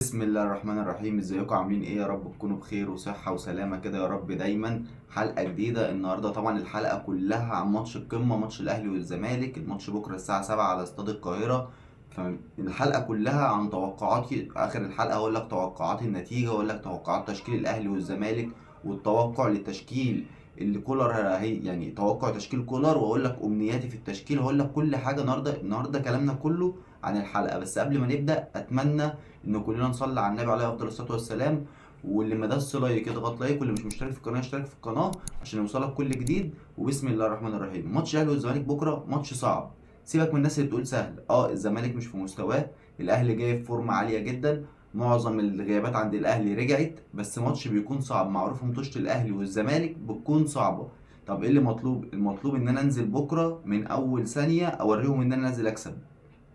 بسم الله الرحمن الرحيم. ازيكم عاملين ايه؟ يا رب تكونوا بخير وصحة وسلامة كده يا رب دايما. حلقة جديدة النهاردة، طبعا الحلقة كلها عن ماتش القمة، ماتش الاهلي والزمالك. الماتش بكرة الساعة 7 على استاد القاهرة. فالحلقة كلها عن توقعاتي، اخر الحلقة هقول لك توقعات النتيجة، هقول لك توقعات تشكيل الاهلي والزمالك والتوقع للتشكيل اللي كولر هي يعني توقع تشكيل كولر، واقول لك امنياتي في التشكيل، هقول لك كل حاجة النهاردة. النهاردة كلامنا كله عن الحلقة. بس قبل ما نبدأ اتمنى ان كلنا نصلي على النبي عليه افضل الصلاة والسلام، واللي ما داس like يضغط like، واللي مش مشترك في القناة يشترك في القناة عشان يوصلك كل جديد. وبسم الله الرحمن الرحيم. ماتش الاهلي والزمالك بكره ماتش صعب، سيبك من الناس اللي بتقول سهل. الزمالك مش في مستواه، الاهلي جاي في فورمه عالية جدا، معظم الغيابات عند الاهلي رجعت، بس ماتش بيكون صعب. معروف ماتش الاهلي والزمالك بتكون صعبة. طب ايه اللي مطلوب؟ المطلوب ان انا انزل بكره من اول ثانية اوريهم ان انا نازل اكسب.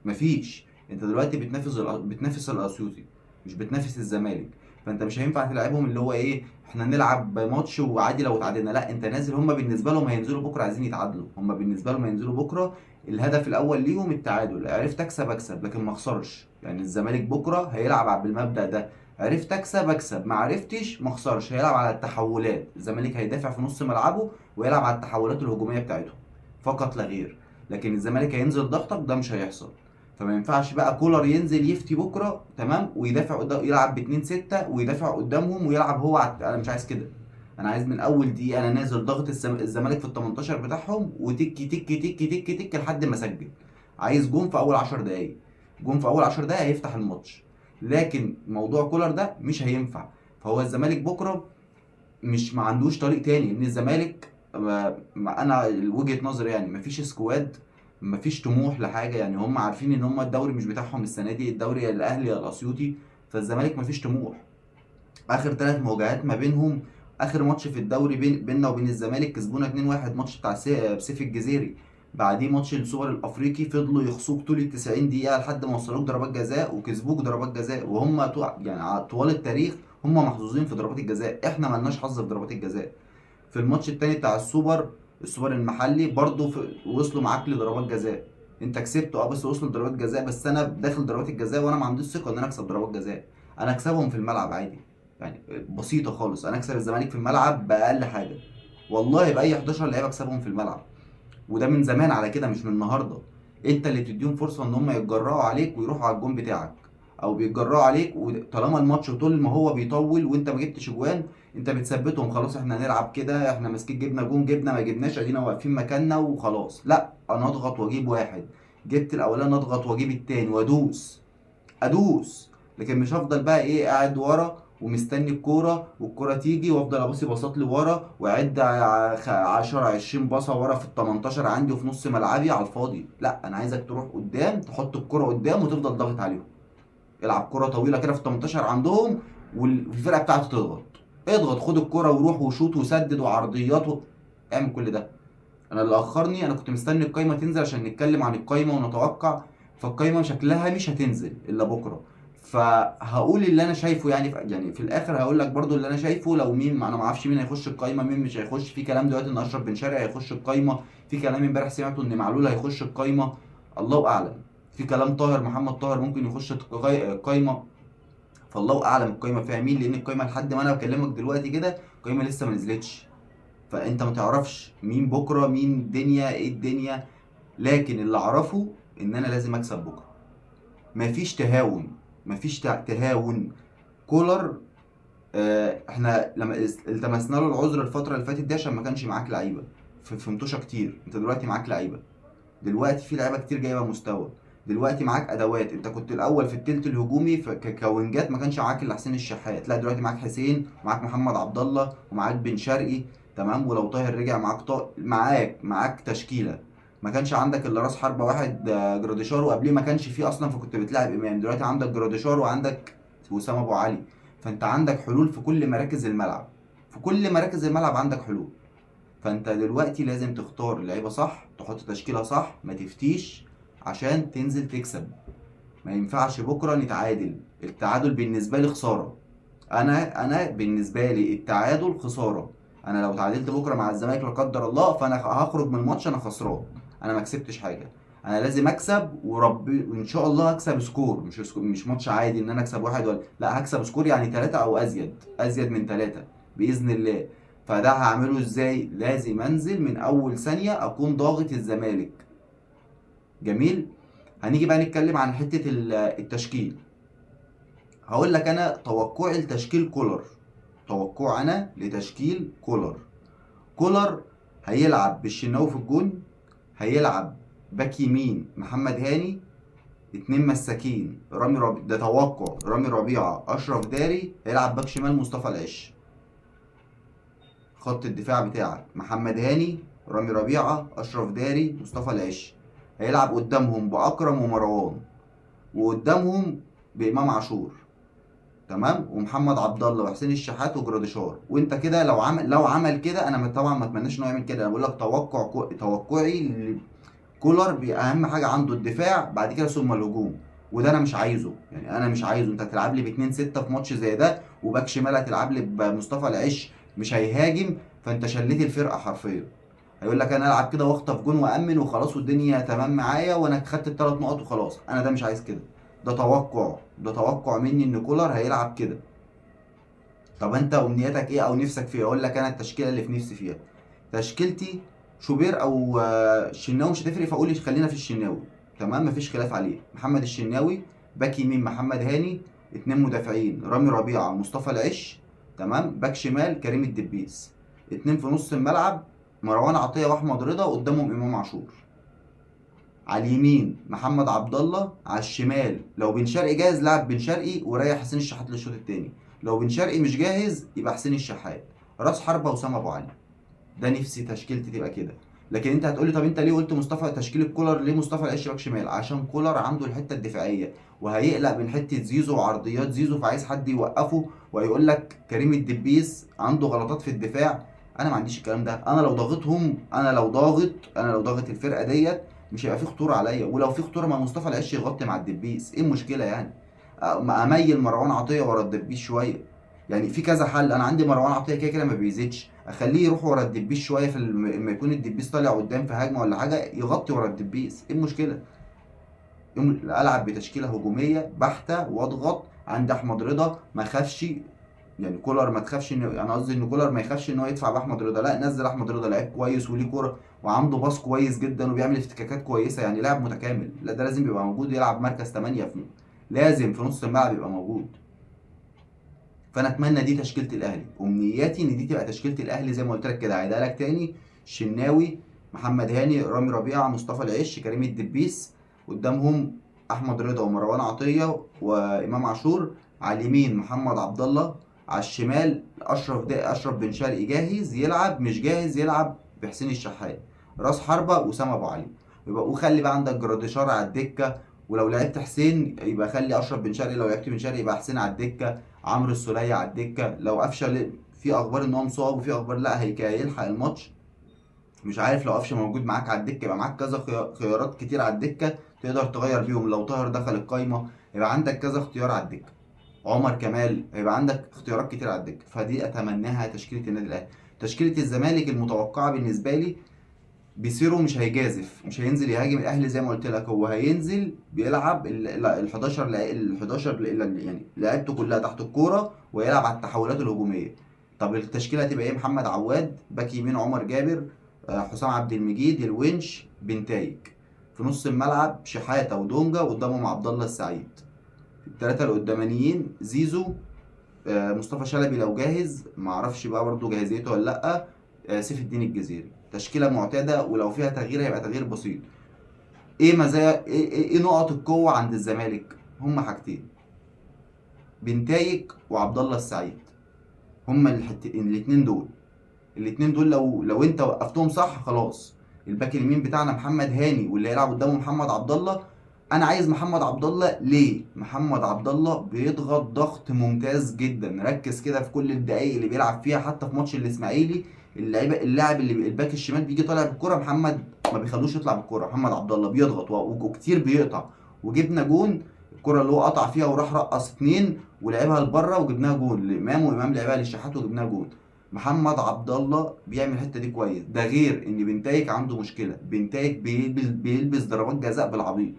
مفيش، انت دلوقتي بتنافس الاسيوطي، مش بتنافس الزمالك، فانت مش هينفع تلعبهم اللي هو ايه احنا نلعب ماتش وعادي لو اتعادلنا. لا، انت نازل، هم بالنسبة لهم هينزلوا بكره عايزين يتعادلوا، هم بالنسبة لهم هينزلوا بكره الهدف الاول ليهم التعادل. عرفت اكسب اكسب، لكن ما اخسرش. يعني الزمالك بكره هيلعب بالمبدأ ده، عرفت اكسب اكسب، ما عرفتش ما اخسرش. هيلعب على التحولات، الزمالك هيدافع في نص ملعبه ويلعب على التحولات الهجومية بتاعتهم فقط لا غير. لكن الزمالك هينزل ضغطك، ده مش هيحصل. فما ينفعش بقى كولر ينزل يفتي بكره، تمام، ويدافع قدام، يلعب باتنين ستة ويدافع قدامهم ويلعب هو على، انا مش عايز كده. انا عايز من اول دقيقة انا نازل ضغط الزمالك في ال 18 بتاعهم، وتك تك تك تك تك لحد ما اسجل. عايز جون في اول 10 دقائق، جون في اول 10 دقائق هيفتح الماتش. لكن موضوع كولر ده مش هينفع. فهو الزمالك بكره مش ما عندوش طريق تاني، ان الزمالك انا وجهة نظري يعني مفيش squad، مفيش طموح لحاجة. يعني هم عارفين ان هم الدوري مش بتاعهم السنة دي، الدوري يا الاهلي يا الاسيوطي، فالزمالك مفيش طموح. اخر 3 مواجهات ما بينهم، اخر ماتش في الدوري بيننا وبين الزمالك كسبونا 2-1، ماتش بتاع سيف الجزيري. بعديه ماتش السوبر الافريقي فضلوا يخصوك طول ال 90 دقيقة لحد ما وصلوك ضربات جزاء وكسبوك ضربات جزاء. وهم يعني طوال التاريخ هم محظوظين في ضربات الجزاء، احنا مالناش حظ في ضربات الجزاء. في الماتش التاني بتاع السوبر المحلي برضو وصلوا معاك لضربات جزاء، انت كسبته بس وصلوا لضربات جزاء. بس انا داخل ضربات الجزاء وانا ما عنديش ثقة ان انا اكسب ضربات جزاء، انا اكسبهم في الملعب عادي، يعني بسيطة خالص. انا اكسب الزمالك في الملعب باقل حاجة، والله باي 11 لعيبة اكسبهم في الملعب، وده من زمان على كده مش من النهارده. انت اللي بتديهم فرصة ان هم يتجرأوا عليك ويروحوا على الجون بتاعك، او بيتجرأوا عليك. وطالما الماتش طول ما هو بيطول وانت ما جبتش جوان، انت بتثبتهم خلاص احنا هنلعب كده، احنا ماسكين، جبنا جون جبنا، ما جبناش ادينا واقفين مكاننا وخلاص. لا، انا اضغط واجيب واحد، جبت الاولاني اضغط واجيب التاني وادوس ادوس، لكن مش هفضل بقى ايه قاعد ورا ومستني الكورة والكوره تيجي وافضل ابصي باصات لورا واعد 10 20 باصة ورا في ال 18 عندي وفي نص ملعبي على الفاضي. لا، انا عايزك تروح قدام، تحط الكورة قدام وتفضل ضاغط عليهم. العب كورة طويلة كده في ال 18 عندهم والفرقة بتاعته تضغط. اضغط، خد الكورة وروح وشوط وسدد وعرضيات اعمل كل ده. انا اللي اخرني، انا كنت مستني القايمة تنزل عشان نتكلم عن القايمة ونتوقع، فالقايمه شكلها مش هتنزل الا بكره. فهقول اللي انا شايفه، يعني في الاخر هقول لك برضو اللي انا شايفه. لو مين، انا ما اعرفش مين هيخش القايمة مين مش هيخش. في كلام دلوقتي ان اشرف بن شرقي هيخش القايمة، في كلام امبارح سمعته ان معلول هيخش القايمة، الله اعلم. في كلام طاهر محمد طاهر ممكن يخش القايمة، فالله اعلم القايمة فيها مين، لان القايمة لحد ما انا بكلمك دلوقتي كده القايمة لسه ما نزلتش، فانت ما تعرفش مين بكره، مين الدنيا، ايه الدنيا. لكن اللي اعرفه ان انا لازم اكسب بكره، مفيش تهاون، مفيش تهاون. كولر، احنا لما التمسنا له العذر الفترة اللي فاتت دي عشان ما كانش معاك لعيبة في متوشه كتير، انت دلوقتي معاك لعيبة، دلوقتي في لعيبة كتير جايبه مستوى، دلوقتي معاك ادوات. انت كنت الاول في التلت الهجومي كوينجات ما كانش معاك الا حسين الشحات، لا دلوقتي معاك حسين ومعاك محمد عبد الله ومعاك بن شرقي، تمام، ولو طاهر رجع معاك معاك تشكيله. ما كانش عندك الا راس حربه واحد، جراديشار، وقبليه ما كانش فيه اصلا، فكنت بتلعب امام. دلوقتي عندك جراديشار وعندك وسام ابو علي، فانت عندك حلول في كل مراكز الملعب، في كل مراكز الملعب عندك حلول. فانت دلوقتي لازم تختار اللعيبة صح، تحط تشكيله صح، ما تفتيش عشان تنزل تكسب. ما ينفعش بكره نتعادل، التعادل بالنسبة لي خسارة. انا بالنسبة لي التعادل خسارة. انا لو تعادلت بكره مع الزمالك لا قدر الله، فانا هخرج من الماتش انا خسران، انا ما كسبتش حاجة. انا لازم اكسب، ورب وان شاء الله هكسب score، مش score، مش ماتش عادي ان انا اكسب واحد ولا لا، هكسب score يعني 3 او ازيد، ازيد من 3 باذن الله. فده هعمله ازاي؟ لازم انزل من اول ثانية اكون ضاغط الزمالك. جميل. هنيجي بقى نتكلم عن حتة التشكيل. هقول لك انا توقعي لتشكيل كولر، توقع انا لتشكيل كولر. كولر هيلعب بالشناوي في الجون، هيلعب باك يمين محمد هاني، 2 مساكين رامي ربيعة، ده توقع، رامي ربيعة اشرف داري، هيلعب باك شمال مصطفى العش. خط الدفاع بتاعك محمد هاني، رامي ربيعة، اشرف داري، مصطفى العش. هيلعب قدامهم باكرم ومروان، وقدامهم بامام عاشور، تمام، ومحمد عبد الله وحسين الشحات وجراديشار. وانت كده لو عمل كده، انا طبعا ما اتمناش ان هو يعمل كده، انا بقول لك توقعي كولر اهم حاجة عنده الدفاع، بعد كده ثم الهجوم، وده انا مش عايزه. يعني انا مش عايزه انت هتلعب لي باتنين ستة في ماتش زي ده، وباك شمال هتلعب لي بمصطفى العش مش هيهاجم، فانت شليت الفرقة حرفيا. هيقول لك انا العب كده واخطف جون وامن وخلاص والدنيا تمام معايا وانا خدت الثلاث نقط وخلاص. انا ده مش عايز كده، ده توقع مني ان كولر هيلعب كده. طب انت امنيتك ايه او نفسك فيه؟ اقول لك انا التشكيلة اللي في نفسي فيها، تشكيلتي شوبير او الشناوي مش هتفرق، فاقول خلينا في الشناوي، تمام، مفيش خلاف عليه. محمد الشناوي، باك يمين محمد هاني، 2 مدافعين رامي ربيعة مصطفى العش، تمام، باك شمال كريم الدبيس، 2 في نص الملعب مروان عطية واحمد رضا، قدامهم امام عاشور. على اليمين محمد عبد الله، على الشمال لو بن شرقي جاهز لعب بن شرقي وريح حسين الشحات للشوط الثاني، لو بن شرقي مش جاهز يبقى حسين الشحات، راس حربه وسام ابو علي. ده نفسي تشكيلتي تبقى كده. لكن انت هتقولي طب انت ليه قلت مصطفى تشكيله كولر، ليه مصطفى العش باك شمال؟ عشان كولر عنده الحتة الدفاعية وهيقلق من حتة زيزو وعرضيات زيزو، فعايز حد يوقفه، وهيقول لك كريم الدبيس عنده غلطات في الدفاع. انا ما عنديش الكلام ده، انا لو ضاغطهم، انا لو ضاغط الفرقة ديت مش هيبقى في خطورة عليا، ولو في خطورة ما مصطفى العش يغطي مع الدبيس، ايه المشكلة يعني؟ اميل مروان عطية ورا الدبيس شوية، يعني في كذا حل. انا عندي مروان عطية كده كده ما بيزيدش، اخليه يروح ورا الدبيس شوية في لما يكون الدبيس طالع قدام في هجمة ولا حاجة يغطي ورا الدبيس، ايه المشكلة؟ العب بتشكيله هجومية بحته واضغط. عند احمد رضا ما خافش، يعني كولر ما تخافش، ان انا قصدي ان كولر ما يخافش ان هو يدفع باحمد رضا، لا نزل احمد رضا، لعيب كويس وليه كورة وعنده باص كويس جدا وبيعمل افتكاكات كويسة، يعني لاعب متكامل، لا ده لازم يبقى موجود، يلعب مركز 8 في، لازم في نص الملعب يبقى موجود. فانا اتمنى دي تشكيله الاهلي، امنياتي ان دي تبقى تشكيله الاهلي زي ما قلت لك كده. هعيدها لك تاني: الشناوي، محمد هاني، رامي ربيعة، مصطفى العش، كريم الدبيس، قدامهم احمد رضا ومروان عطية وامام عاشور، على اليمين محمد عبد الله، على الشمال اشرف بن شرقي جاهز يلعب، مش جاهز يلعب بحسين الشحات، راس حربه وسام ابو علي. يبقى وخلي بقى عندك جراديشار على الدكة، ولو لعبت حسين يبقى خلي اشرف بن شرقي، لو لعبت بن شرقي يبقى حسين على الدكة، عمرو السوليه على الدكة. لو قفشه في اخبار ان هو مصاب وفي اخبار لا هيلحق الماتش، مش عارف، لو قفشه موجود معاك على الدكة يبقى معاك كذا خيارات كتير على الدكة تقدر تغير بيهم. لو طاهر دخل القايمة يبقى عندك كذا اختيار على الدكة، عمر كمال هيبقى عندك اختيارات كتير على الدكة. فدي اتمناها تشكيله النادي الاهلي. تشكيله الزمالك المتوقعة بالنسبة لي، بيسيرو مش هيجازف، مش هينزل يهاجم الاهلي زي ما قلت لك، هو هينزل بيلعب ال 11 ال 11 يعني لعيبته كلها تحت الكورة ويلعب على التحولات الهجومية. طب التشكيلة هتبقى ايه؟ محمد عواد باك يمين، عمر جابر، حسام عبد المجيد، الونش، بنتايج. في نص الملعب شحاته ودونجا، وقدامهم عبد الله السعيد. الثلاثة القدامانيين زيزو، مصطفى شلبي لو جاهز، معرفش بقى برضه جاهزيته ولا لا، سيف الدين الجزيري. تشكيله معتادة، ولو فيها تغيير هيبقى تغيير بسيط. ايه مزايا، ايه نقط القوة عند الزمالك؟ هما حاجتين، بنتايج وعبد الله السعيد، هما الاثنين دول. الاثنين دول لو انت وقفتهم صح خلاص. الباك اليمين بتاعنا محمد هاني، واللي هيلعب قدامه محمد عبد الله. انا عايز محمد عبد الله ليه؟ محمد عبد الله بيضغط ضغط ممتاز جدا، ركز كده في كل الدقايق اللي بيلعب فيها، حتى في ماتش الاسماعيلي اللاعب اللي الباك الشمال بيجي طالع بالكرة، محمد ما بيخلوش يطلع بالكرة، محمد عبد الله بيضغط وكتير بيقطع، وجبنا جون الكرة اللي هو قطع فيها وراح رقص 2 ولعبها لبره وجبناها جون لامام، وامام لعبها للشحات وجبناها جون. محمد عبد الله بيعمل الحتة دي كويس. ده غير ان بنتايك عنده مشكلة، بنتايك بيلبس ضربات جزاء بالعبيط.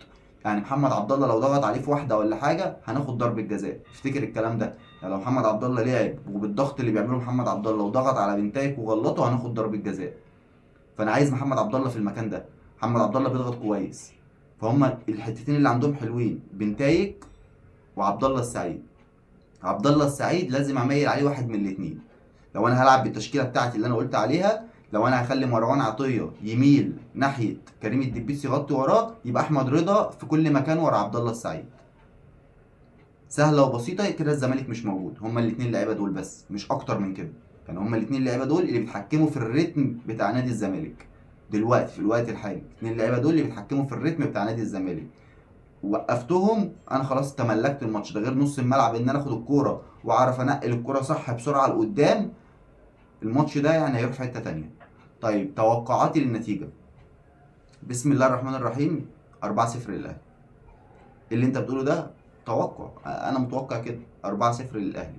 يعني محمد عبد الله لو ضغط عليه في واحدة ولا حاجة هناخد ضربه جزاء، افتكر الكلام ده. يعني لو محمد عبد الله لعب وبالضغط اللي بيعمله محمد عبد الله وضغط على بنتايك وغلطه هناخد ضربه جزاء. فانا عايز محمد عبد الله في المكان ده، محمد عبد الله بيضغط كويس. فهم الحتتين اللي عندهم حلوين، بنتايك وعبد الله السعيد. عبد الله السعيد لازم اميل عليه واحد من الاثنين. لو انا هلعب بالتشكيله بتاعتي اللي انا قلت عليها، لو انا هخلي مروان عطية يميل ناحية كريم الدبيس يغطي وراه، يبقى احمد رضا في كل مكان ورا عبد الله السعيد. سهلة وبسيطة كده. الزمالك مش موجود، هما الاثنين لعيبة دول بس، مش اكتر من كده. يعني هما الاثنين لعيبة دول اللي بيتحكموا في الريتم بتاع نادي الزمالك دلوقتي في الوقت الحالي. الاثنين لعيبة دول اللي بيتحكموا في الريتم بتاع نادي الزمالك. وقفتهم انا خلاص، تملكت الماتش ده. غير نص الملعب ان انا اخد الكورة واعرف انقل الكورة صح بسرعة لقدام، الماتش ده يعني هيروح في حتة تانية. طيب توقعاتي للنتيجة، بسم الله الرحمن الرحيم، 4-0 للاهلي. اللي انت بتقوله ده توقع، انا متوقع كده 4-0 للاهلي.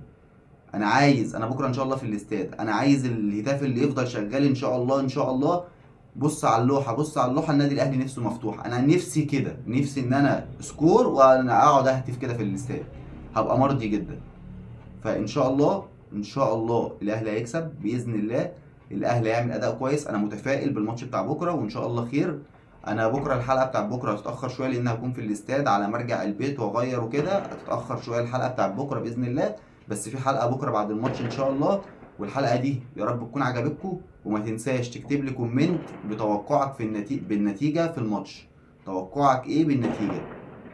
انا بكره ان شاء الله في الاستاد، انا عايز الهتاف اللي يفضل شغال ان شاء الله ان شاء الله. بص على اللوحة، بص على اللوحة، النادي الاهلي نفسه مفتوح. انا نفسي كده، نفسي ان انا score وانا اقعد اهتف كده في الاستاد، هبقى مرضي جدا. فان شاء الله ان شاء الله الاهلي هيكسب باذن الله، الاهلي هيعمل اداء كويس. انا متفائل بالماتش بتاع بكره وان شاء الله خير. انا بكره الحلقة بتاع بكره هتتاخر شوية لان هكون في الاستاد على مرجع البيت واغير وكده، هتتاخر شوية الحلقة بتاع بكره باذن الله. بس في حلقة بكره بعد الماتش ان شاء الله، والحلقة دي يا رب تكون عجبتكم. وما تنساش تكتب لي comment بتوقعك في بالنتيجة في الماتش، توقعك ايه بالنتيجة.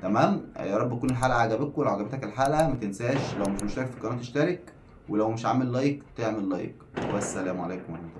تمام، يا رب تكون الحلقة عجبتكم. لو عجبتك الحلقة ما تنساش لو مش مشترك في القناة تشترك، ولو مش عامل like تعمل like. والسلام عليكم ورحمة الله.